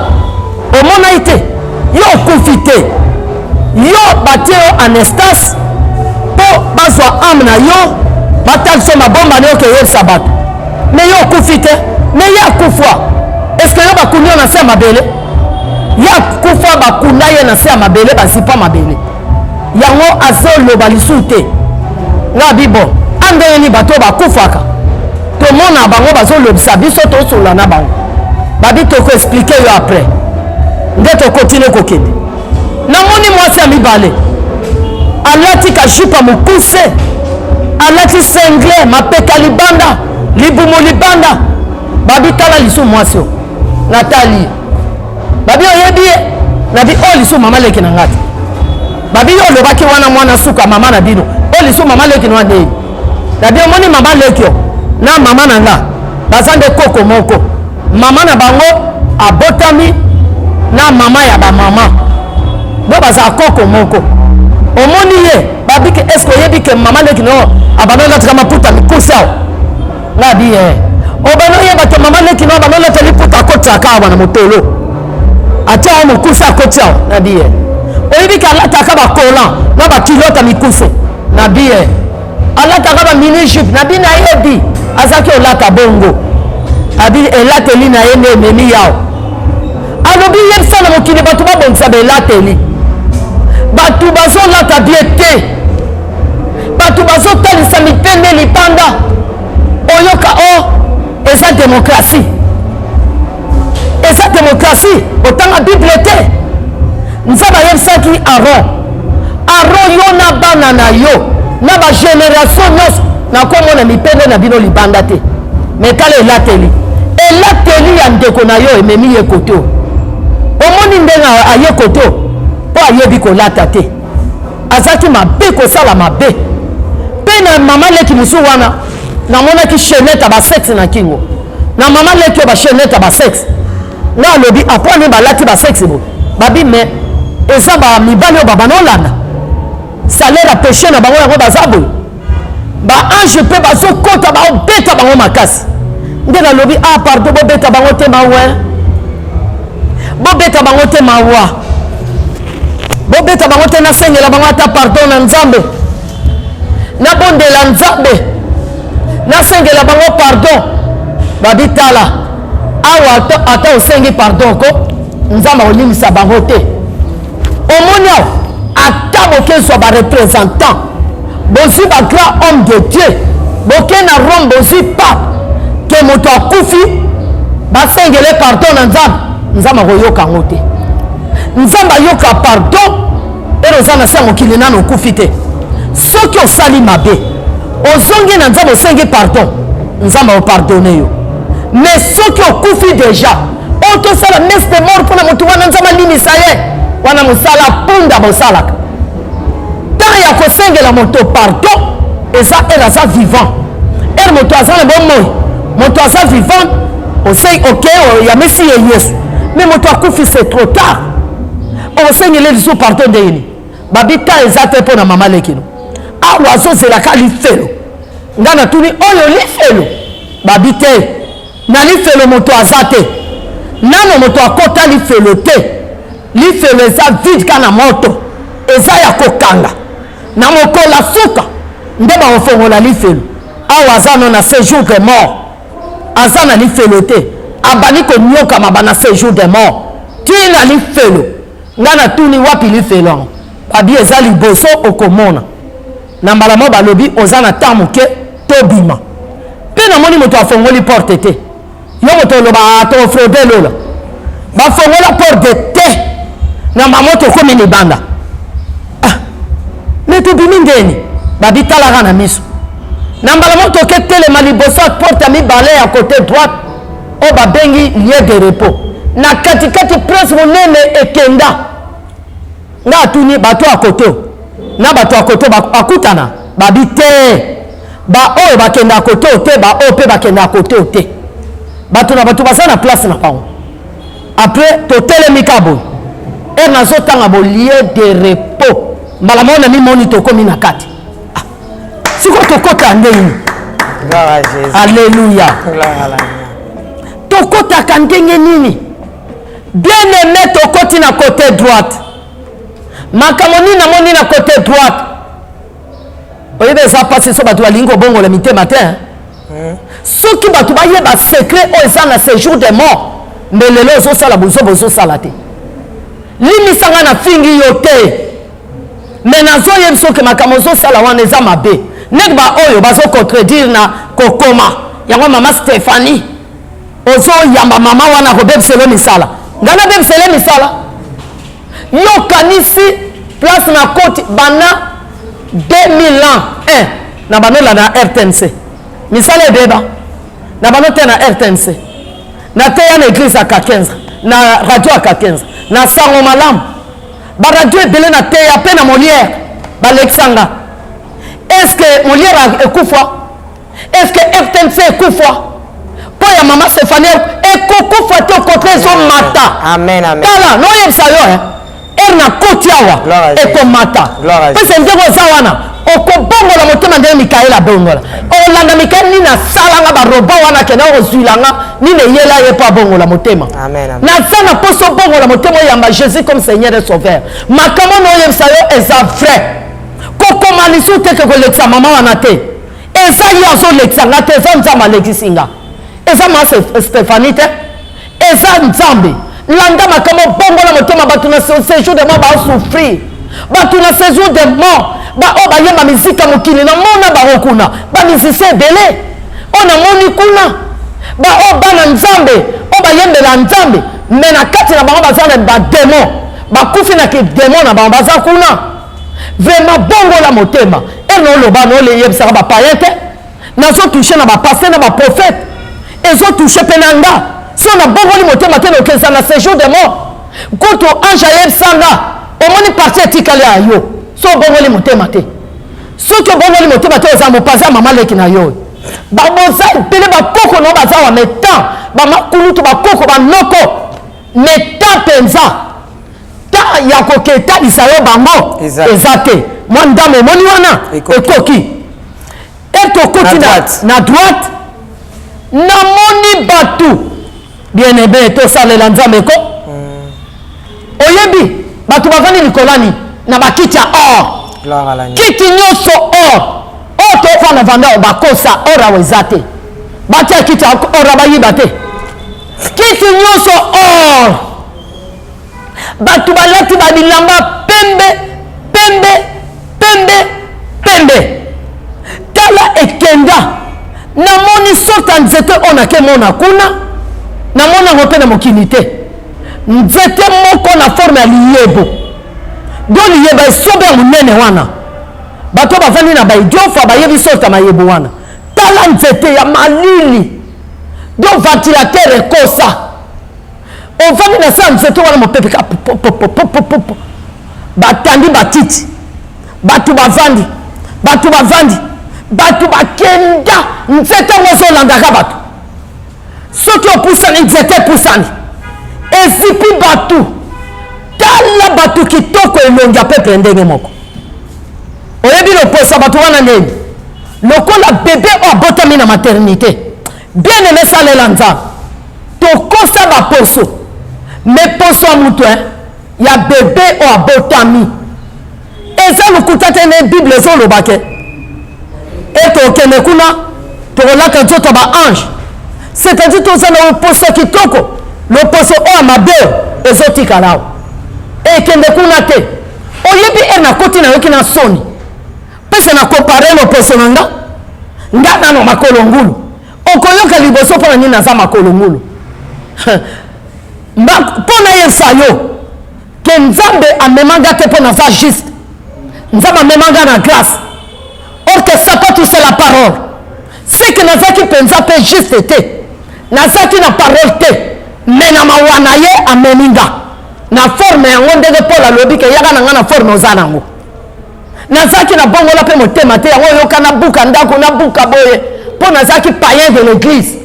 omona ye te, yo okufi te, yo batie yo anestase mpo bazwa ame na yo batalisa mabomba na yo keyebisa bato, me yo okufi te, me ye akufa. Eske yo bakundi yo na se ya mabele? Ye akufa bakunda ye na se ya mabele, bazipa mabele yango azoloba lisusu te. Nga bi bon andenge nini bato oyo bakufaka tomona bango bazolobisa biso tosolola na bango. Babi tokoexplike yo après nde tokontinue kokende. Namoni mwasi ya mibale alati kajupa mokuse, alati sengle, mapeka libanda, libumu libanda. Babi tala lisu mwasi oyo natali. Babi oyebi ye? Nabi oyo lisu mama leki na nga te. Babi yo olobaki wana mwana suka mama na bino, oyo lisu mama leki na ndeni. Nabi omoni mama leki yo na mama na nga baza nde koko moko. Mama na bango abotami na mama ya bamama bo bazala koko moko. Omoni ye babi ke eske oyebi ke mama leki no abanda olatika maputa mikuse awa? Nga bi ye obanda oyeba ke mama leki no abanda olata liputa akotiaka awa na motolo atia awa mokuse akoti awa. Na bi ye oyebi ke alataka bakolan na bakilota mikuse? Na bi ye alataka ba mini jupe? Na bi nayebi azalaki olata bongo. Abi elateli na ye nde ememi yawo. Alobi yebisa Awa na mokili bato babongisa belateli, bato bazolata bie te, bato bazotalisa mipende libanda. Oyoka o oh, eza demokrasi, eza demokrasi. Otanga Bible te? Nzambe ayebisaki Aron, Aron, yo na bana na yo na bageneration nyonso nakomona mipende na bino libanda te. Me tala elateli, elateli ya ndeko na yo ememi ye kote oyo. Omoni ndenge aye kote oyo mpo ayebi kolata te, azalaki mabe, kosala mabe. Mpe na mama leki mosusu wana namonaki chenete ya basexe na kingo na mama leki oyo, bachenete ya basexe. Nga alobi aponi balati basexe boye, babi me eza bamibali oyo babana olanda salaire ya peshe na bango, yango baza boye. Baange mpe bazokota, baobeta bango makasi. Nde nalobi ah, pardon, bobeta bango te, mawe, bobeta bango te, mawa, bobeta bango te. Nasengela bango ata pardon na Nzambe, nabondela Nzambe, nasengela bango pardon. Babi tala awa, ata osengi pardon ko, Nzambe akolimisa bango te. Omoni awa, ata bokezwa barepresentant, bozwi bagrand homme de Dieu, boke na Rome, bozwi pape, ke moto akufi basengele pardon na Nzambe, Nzambe akoyoka yango te. Nzambe ayoka pardon ere oza na se ya mokili, nano okufi te. Soki osali mabe, ozongi na Nzambe, osengi pardon, Nzambe akopardone yo. Mais soki okufi deja, oyo tosala messe de mort mpona motu wana, Nzambe alimisa ye, wana mosala punda bosalaka. Temps ya kosengela moto pardon eza ere aza vivant, ere moto aza na bomoi, moto aza vivant, osei oke oyamisi ye Yesu. Mais moto akufi, c'est trop tard. Okosengela lisusu pardon ndenge nini? Babi temps eza te mpo na mama lekino awa azozelaka lifelo. Nga natuni oyo lifelo, babi te, na lifelo moto aza te nano, moto akota lifelo te. Lifelo eza vide ka na moto eza ya kokanga. Na mokolo ya suka nde bakofongola lifelo. Awa aza no na séjour de mort, aza na lifelo te, abandi konyokama ba na séjour de mort ti na lifelo. Nga natuni wapi lifelo yango, babi eza liboso okomona. Na mbala moko balobi oza na temps moke, tobima. Mpe namoni moto afongoli porte te. Yo moto oloba tofraude lola, bafongola porte te, na mamo tokomi libanda. Ah, me tobimi ndeni? Babi talaka na miso. Na mbala moko toke telema liboso ya porte ya mibale ya kote droite oyo babengi lieu de repos, na katikati prince monene ekenda. Nga atuni bato ya koto na bato ya koto bakutana, babi te, baoyo bakendaka koto te, baoyo mpe bakendaka koto te, bato na bato baza na place na bango. Après totelemi ka boye, ere nazotanga bo lieu de repos, mbala moko na mimoni tokomi na kati. Ah, sikoyo tokota ndenge nini? Alleluya! Tokotaka ndenge nini? Bien aimé, tokoti na côté droite. Makambo nini namoni na côté droite? Oyebi eza mpasi so bato balingi kobongola mitema te. Soki bato bayeba secret oyo eza na séjour de mort, mbe lelo ozosala bozoba ozosala te. Limisa nga na fingi yo te, me nazoyebisa oke makambo ozosala wana eza mabe. Ndenge baoyo bazocontredire na kokoma yango, mama Stéphanie, ozoyamba mama wana akobebisele misala. Ngai nabebisele misala? Yo okanisi place na koti banda 2000 ans 1 na banolanda na RTNC, misala ebeba na bano te. Na RTNC nateya, na eglise ya Kakenza, na radio ya Kakenza, na sango malamu, baradio ebele nateya, mpe na Molière balekisanga. Est ce que Molière ekufa? Est ce que RTNC ekufa mpo ya mama Stéphanie? Ekokufa te, okotra ezomata. Tala noyebisa yo ere na koti awa ekomata pese ndenge oza wana, okobongola motema ndenge Mikael abongola. Olanda Mikael nini asalanga barobo wana, akenda kozwilanga nini, eyela ye mpo abongola motema. Naza na mposa obongola motema, oyamba Jésus comme Seigneur et Sauveur. Makambo noyebisa yo eza vrai. Kokoma lisusu te ke kolekisa mama wana te. Eza ye azolekisa nga te, eza Nzambe alekisi nga. Eza ma Stéphanie te, eza Nzambe. Landa makambo bongola motema bato na séjour de mort baosouffrir bato na séjour de mort baoyo bayemba miziki ya mokili namona bango kuna bamusicien ebele oyo namoni kuna baoyo bana nzambe oyo bayembela nzambe me na kati na bango baza na bademon bakufi na kidemon na bango baza kuna vraiment bongola motema ene oloba noleyebisaka bapayen te nazo touche na bapaste na baprophète ezo touche mpe na nga so nabongoli motema te nokeza na séjour de mort kutu ange ayebisa nga omoni parti etikali ya yo so obongoli motema te soki obongoli motema te oza mopazi ya mama leki na yo baboza ebele bakoko na yo baza wa metan bamakulutu bakoko banoko metan mpenza ta ya koketalisa yo bango eza te mwa ndambo omoni wana ekoki e tokoti na droite namoni bato bien aime tosalela nzambe ko mm. oyebi bato bavandi likolo nini na bakiti ya or kiti nyonso or oyo tofanda vanda oyo bakosa or awa eza te batia kiti ya or bayiba te kiti nyonso or bato balati ba bilamba pembe pembe pembe pembe tala ekenda namoni sorte ya nzete oyo nakemona kuna namoni yango mpe na mokili te nzete moko na forme ya liyebo do liyeba esobe ya monene wana bato bavandi na baidiofa bayebi sorte ya mayebo wana tala nzete ya malili do ventilateur ekosa ovandi na se ya nzete wana mopepe ka popopopopopo batandi batiti bato bavandi bato bavandi bato bakenda nzete yango ezolandaka bato soki opusani nzete epusani ezipi bato tala bato kitoko elongi ya peuple ndenge moko oyebi loposo ya bato wana ndeni lokola bebe oyo abotami na maternité bien aime salela nzambe tokosa baposo me poso ya moto eh, ya bebe oyo abotami eza lokuta te nde bible ezoloba ke ete okende kuna tokolata nzoto ya baange c'est-à-dire toza na loposo kitoko loposo oyo ya mabe ezotikala awa ekende kuna te oyebi e nakoti nayoki na soni mpese na kompare loposo na nga nga nano makolo ngulu okoyoka liboso mpo na nini naza makolo ngulu mpo nayebisa yo ke nzambe amema nga te mpo naza juste nzambe amema nga na grâce or que sapatu c'est la parole ce que nazalaki mpenza mpe juste te nazalaki na parole te me na mawa na ye amemi nga na forme yango ndenge paul alobi ke yaka na nga na forme oza nango nazalaki na bongola mpe motema te yango oyoka nabuka ndako nabuka boye mpo nazalaki payen de l'église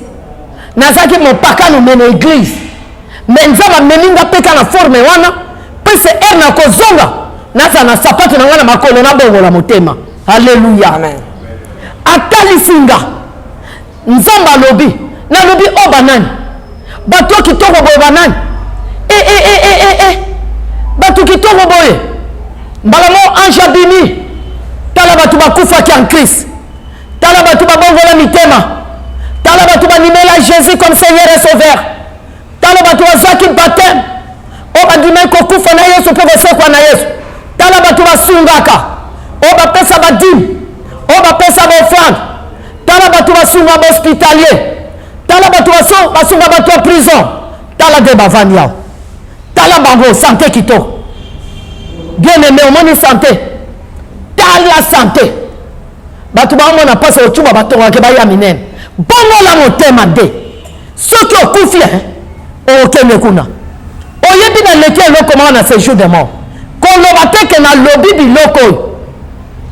nazalaki mopakano me na église me nzambe amemi nga mpe ka na forme wana mpe se heure nakozonga nazala na sapato na ngai na makolo nabongola motema alleluya atalisi nga Nzambe alobi, nalobi o oh, banani? Bato oyo kitoko boye banani? E, e, e, e, e, e. Bato kitoko boye. Mbala moko ange abimi. Tala bato bakufaki en Christ. Tala bato babongola mitema. Tala bato bandimela Jésus comme Seigneur et Sauveur. Tala bato bazwaki baptême oyo bandimaki kokufa na Yesu mpe kosekwa na Yesu. Tala bato basungaka oyo bapesa badime oyo bapesa baofrande. Tala bato basunga bahospitalier. Tala bato basunga bato ya prison. Tala nde bavandi awa. Tala bango sante kitoko. Bien aimé, omoni sante. Tala sante. Bato baomona mpasi ocuba batongaka baya minene. Bongola motema nde. Soki okufi eh, okende kuna. Oyebi naleki eloko moko na séjour de mort. Koloba te ke nalobi biloko oyo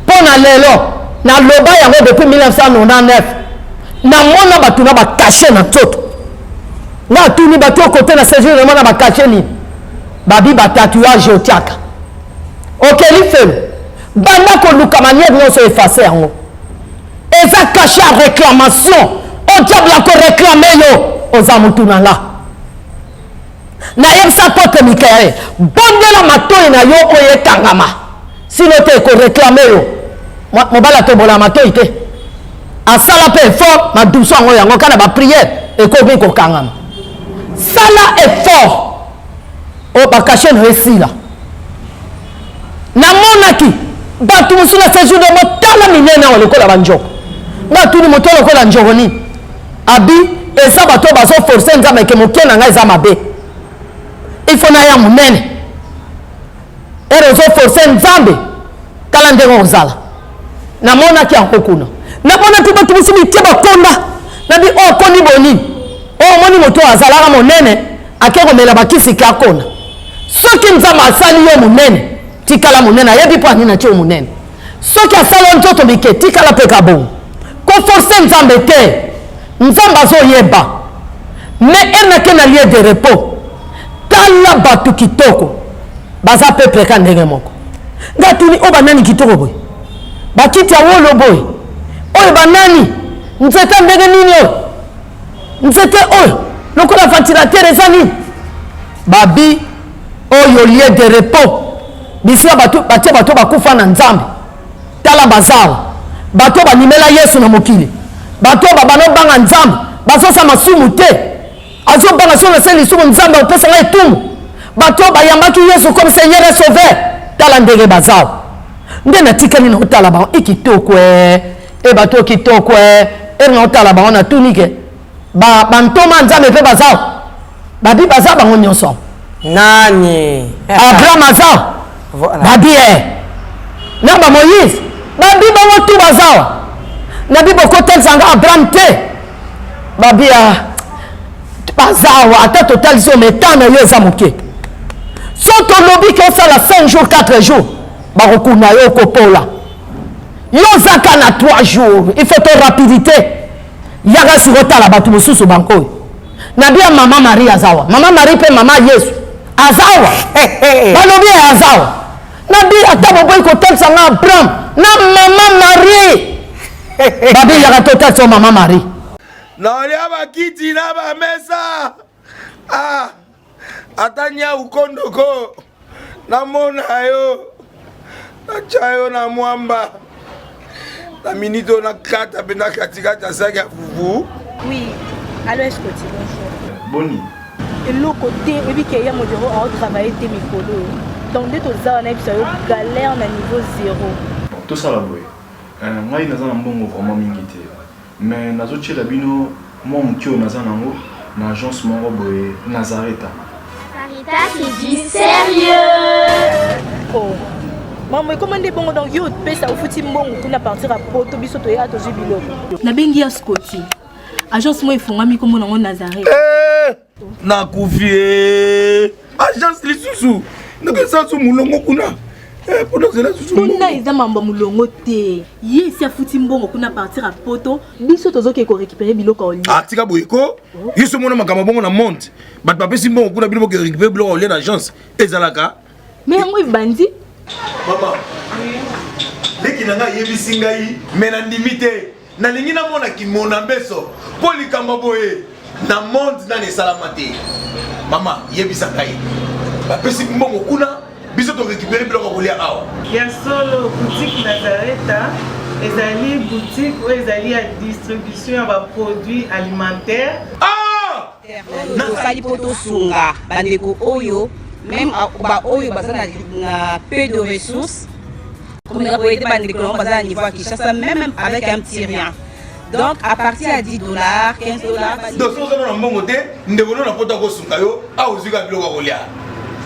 mpo na lelo naloba yango depuis 1999 namona bato na bakashe na nzoto nga atuni bato oyo kote na séjour de mort na bakashe nini babi batatouage otiaka okeli felo banda koluka manière nyonso efase yango eza kashe ya réclamation o diable akoreklame yo oza motu na nga nayebisa apotre mikael bondela matoi na yo oyo ekangama sino te ekoreklame yo mobali atobola matoi te asala mpe effort madusu yango yango kaka na bapriere ekomi kokangama sala effort. Oyo bakashe na yo esila. Namonaki bato mosusu na séjour de mort, tala minene awa lokola banjoko. Nga atuni moto lokola njoko nini? Abi eza bato oyo bazoforce Nzambe ke moke na ngai eza mabe, il faut naya monene. Ere ozoforce Nzambe, tala ndenge ozala. Namonaki yango kuna, namonaki bato mosusu mike bakonda. Nabi oyo akondi bonini? Oyo omoni moto oyo azalaka monene ake komela bakisi ke akonda. Soki Nzambe asali yo monene, tikala monene, ayebi mpo anini atie yo monene. Soki asali yo nzoto mike, tikala mpe kabongo. Koforce Nzambe te, Nzambe azoyeba. Mais ere nake na lieu de repos, tala bato kitoko baza peuple ka ndenge moko. Nga tuni oyo banani kitoko boye, bakiti ya wolo boye, oyo banani, nzete ndenge nini oyo, nzete oyo lokola ventilateur eza nini? Babi oyo lieu de repos, bisika bato batie bato bakufa na Nzambe. Tala bazawa bato bandimela Yesu na mokili, bato babanda obanga Nzambe, bazosala masumu te, azobanga soki nasali lisumu Nzambe akopesa ngai etumbu. Bato bayambaki Yesu comme Seigneur et Sauveur, tala ndenge bazawa. Nde natikali na otala bango e kitoko e e bato kitoko e e na otala bango natuni ke bantoma Nzambe mpe bazawa, babi baza bango nyonso. Nani? Abraham aza Voilà. Babi e na ba Moïse babi bango tu bazawa. Nabi bokotalisa nga Abraham te, babi ya bazawa ata totalisi yo mais temps na yo eza moke. So tolobi ke osala 5 jours 4 jours bakokuna yo okopola. Yo ozaka na 3 jours, il faut to rapidité. Yaka siko tala bato mosusu bango oyo. Nabi ya mama Marie azawa, mama Marie mpe mama Yesu azawa. Balobi ya azawa. Nabi ata boboyi kotalisa nga Abraham na mama Marie. Babi yaka totalisa yo mama Marie. Naolia bakiti na bamesa. Ah, ata nyau kondoko namona yo natya yo na mwamba na minute oyo nakata mpenza katikati ya saki ya fufu. Oui, allo Escoti, bonjour. Boni? Eloko te, oyebi ke ya modero aotravaille te mikolo oyo. Donc nde toza wana yebisa yo galère na niveau zéro. Bon, tosala boye. Ngai naza na mbongo vraiment mingi te. Mais nazotiela bino mwa moke oyo naza nango na agence moko boye Nazareta. Caritas, c'est du sérieux. Oh. Maman, ekoma nde bongo donc yo opesa ofuti mbongo kuna partir ya poto biso toyaka tozwi biloko. Nabengi ya Scotty. Agence moko efungwami kombo nango Nazareth. Eh, nakufi eh. Agence lisusu nakesa su molongo kuna mpona ozela susu kuna eza mambo ya molongo te. Ye esi afuti mbongo kuna partir ya poto biso tozoke korécupere biloko ya olia. Ah, tika boye ko yo so omona makambo bongo na monde bato bapesi mbongo kuna bino boke récupere biloko ya olia na agence ezalaka me yango ebandi. Mama leki na ngai ayebisi ngai me nandimi te, nalingi namona kimona mbeso mpo likambo boye na monde nani esalama te. Mama yebisa ngai, bapesi mbongo kuna biso torécupere biloko ya kolia awa. Ya solo, boutique Nazareta ezali boutique oyo ezali ya distribution ya baproduits alimentaires. Ah! Tosali mpo tosunga bandeko oyo même baoyo baza na peu de ressources, komeka koyede bandeko nango baza na niveau ya Kinshasa même avec un petit rien. Donc à partir ya 10 $, 15 $. Donc soki oza na mbongo te, ndeko no na poto akosunga yo awa ozwi kaka biloko ya kolia.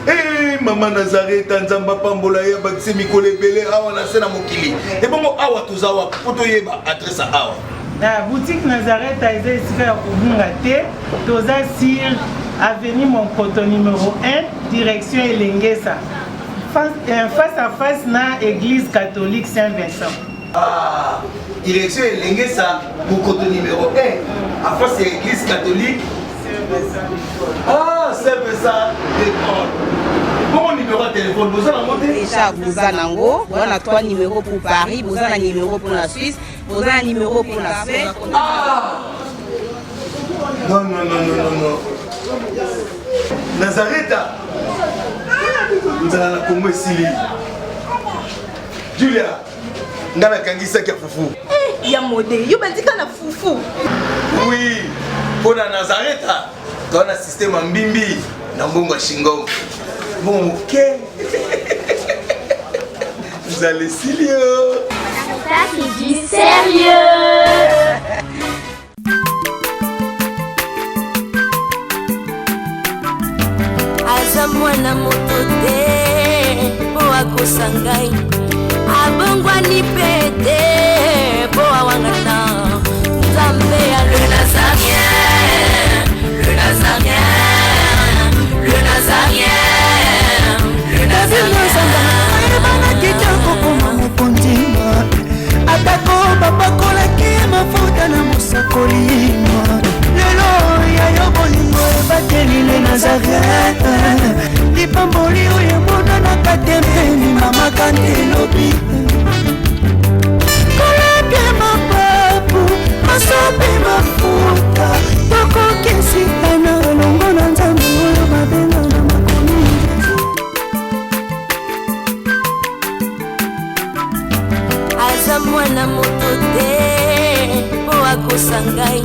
Eh, mama Nazareta, Nzambe apambola ye, abakisi mikolo ebele awa na se na mokili. Ebongo awa toza wapi mpo toyeba adresse ya awa? Na boutique Nazareta eza esika ya kobunga te, toza sur avenue Monkoto numéro 1 direction Elengesa, face à face na église catholique Saint-Vincent. Ah, direction Elengesa, Mokoto numéro 1, à face ya église catholique Ah, Saint-Vincent de Paul. Bongo numéro ya téléphone boza nango te? Déjà boza nango, boza na 3 numéros pour Paris, boza na numéro pour la Suisse, boza na numéro pour la Suède. Ah! Non, non, non, non, non, non. Nazareta. Nzala na Congo esili. Julia, nga nakangi saki ya fufu. Eh, ya mode, yo bandika na fufu. Oui, mpo na Nazareta, toza na système ya mbimbi na mbongo ya shingom. Mbongo moke. Nzala esili yo. Ça, c'est du sérieux. Aza mwana moto te mpo akosa ngai, abongwani mpe te mpo awangana Nzambe ya le Nazarien, le Nazarien, le Nazarien, le Nazarien. Ayebanaki te kokoma mokonzi, atako bapakolaki ye mafuta na mosakoli. Lelo ya yo bolingo ebateli le Nazareth, lipamboli oyo emonanaka te mpe limamaka nde elobi kolapia mapapu masopi mafuta, tokokesika na elongo na Nzambe oyo babenga na makomi. Aza mwana moto te mpo akosa ngai.